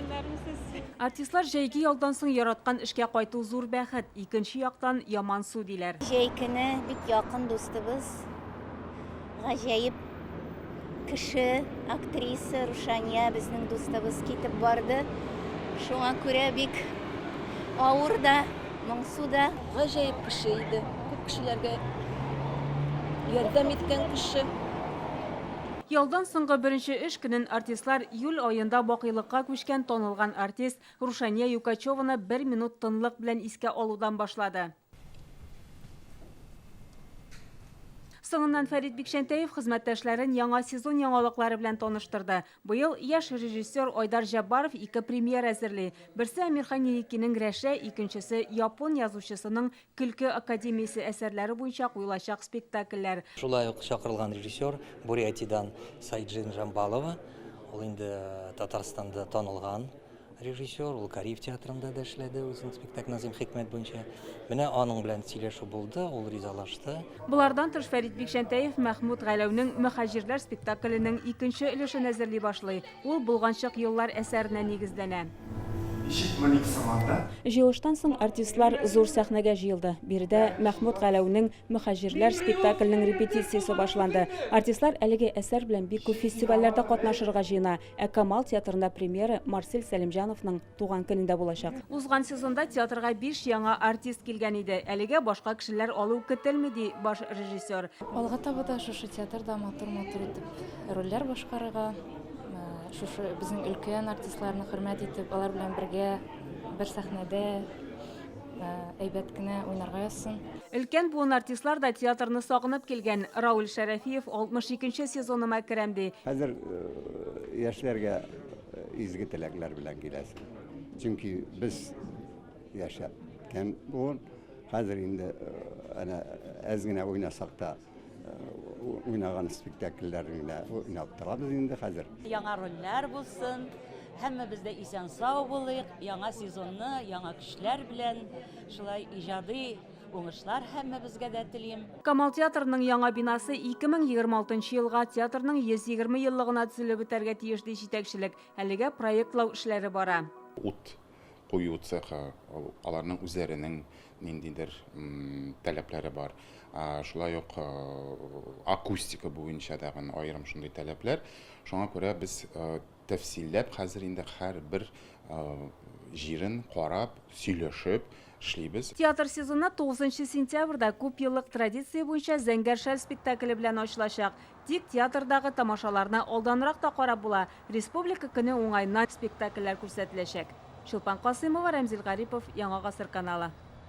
Исәннәрмесез. Артистлар җәйге ялдан соң яраткан эшкә кайту зур бәхет, икенче яктан, ямансу, диләр. Җәй көне бик якын дустыбыз, гаҗәеп кеше, актриса Рушания безнең дустыбыз китеп барды. Шуңа күрә бик авыр да, моңсу да. Гаҗәеп кеше иде, күп кешеләргә ярдәм иткән кеше. Ялдан соңгы беренче эш көнен артистлар июль аенда бакыйлыкка күчкән танылган артист Рушания Юкачеваны бер минут тынлык белән искә алудан башлады. Соңыннан Фәрит Бикчәнтәев хезмәттәшләрен яңа сезон яңалыклары белән таныштырды. Быел яшь режиссер Айдар Җәббаров ике премьера әзерли. Берсе Әмирхан Еникинең Рәшә, икенчесе япон язучысының Көлке академиясе әсәрләре буенча куелачак спектакльләр. Шулай ук чакырылган режиссер Бурятиядән Сайджин Жамбалова, ул инде Татарстанда танылган режиссер, ул Кариев театрында да эшләде үзенең спектакль Назыйм Хикмәт буенча. Менә аның белән сөйләшү булды, ул ризалашты. Болардан тыш Фәрит Бикчәнтәев Мәхмүт Галәүнең Мөһаҗирләр спектакленең икенче өлешен әзерли башлый. Ул Болганчык еллар әсәренә нигезләнә. Ничек меник соң анда? Җыелыштан соң артистлар зур сәхнәгә җыелды. Биредә Мәхмүт Галәүнең Мөһаҗирләр спектакленең репетициясе башланды. Артистлар әлеге әсәр белән бик күп фестивальләрдә катнашырга җыена. Ә Камал театрында премьера Марсель Сәлимҗановның туган көнендә булачак. Узган сезонда театрга биш яңа артист килгән иде. Әлегә башка кешеләр алу көтелми, ди баш режиссер. Алга таба да шушы театрда матур-матур итеп рольләр башкарырга, шушы безнең өлкән артистларны хөрмәт итеп, алар белән бергә бер сәхнәдә әйбәт кенә уйнарга язсын. Өлкән буын артистлар да театрны сагынып килгән. Рауль Шәрәфиев 62 нче сезоныма керәм, ди. Хәзер яшьләргә изге теләкләр белән киләсең. Чөнки без яшәткән буын, хәзер инде әнә әз генә уйнасак та, уйнаган спектакльләрне генә уйнап торабыз инде хәзер. Яңа рольләр булсын, һәммәбез дә исән-сау булыйк, яңа сезонны яңа көчләр белән, шулай иҗади Уңышлар һәммәбезгә дә телим. Камал театрының яңа бинасы 2026 нчы елга театрның 120 еллыгына төзелеп бетәргә тиеш, ди җитәкчелек. Әлегә проектлау эшләре бара. Ут кую цехы, аларның үзләренең ниндидер таләпләре бар. Шулай ук акустика буенча тагын аерым шундый таләпләр. Шуңа күрә без Тәфсилләп хәзер инде һәрбер җирен карап, сөйләшеп эшлибез. Театр сезоны тугызынчы сентябрьдә күпьеллык традиция буенча Зәңгәр шәл спектакле белән ачылачак. Тик театрдагы тамашаларны алданрак та карап була, Республика көне уңаеннан спектакльләр күрсәтеләчәк. Чулпан Касыймова, Рәмзил Гарипов, Яңа Гасыр каналы.